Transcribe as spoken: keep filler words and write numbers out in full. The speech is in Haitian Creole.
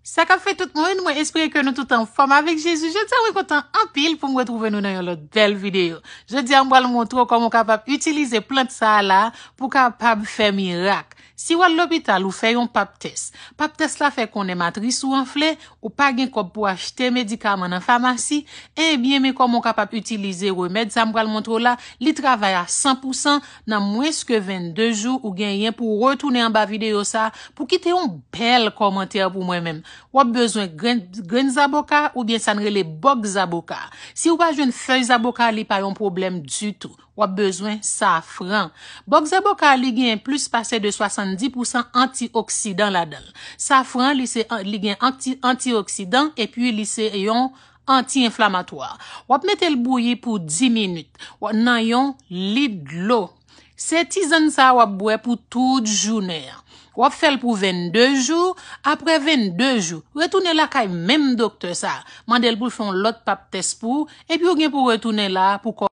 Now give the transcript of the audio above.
Sa k ap fèt tout moun, mwen espere ke nou tout anfòm avèk Jezi. Jodi a mwen kontan anpil pou m retwouve nou nan yon lòt bèl videyo. Jodi a m pral montre w kòman w kapab itilize plant sa a la pou w kapab fè mirak. Si w al lopital ou fè yon pap tès, pap tès la fè konnen matris ou anfle, ou pa gen kòb pou achte medikaman nan famasi, ebyen men kòman w kapab itilize remèd sa m pral montre w la, li travay a san pou san, nan mwens ke vennde jou ou genyen pou w retounen anba videyo sa pou kite yon bèl kòmantè pou mwen menm. W ap bezwen grenn, grenn zaboka oubyen sa n rele bòk zaboka. Si w pa jwenn fèy zaboka, li pa yon pwoblèm ditou. W ap bezwen safran. Bòk zaboka, li gen plis pase de swasanndis pou san antioksidan ladan l. Safran, li se, li gen anti, antioksidan epi li se yon anti-enflamatwa. W ap mete l bouyi pou dis minit w-, nan yon lit dlo. Se tizann sa a w ap bwè pou tout jounen an. W ap fè l pou vennde jou. Apre vennde jou, retounen lakay menm doktè sa a. Mande l pou l fè yon lòt pap tès pou ou, epi w gen pou w retounen la pou kò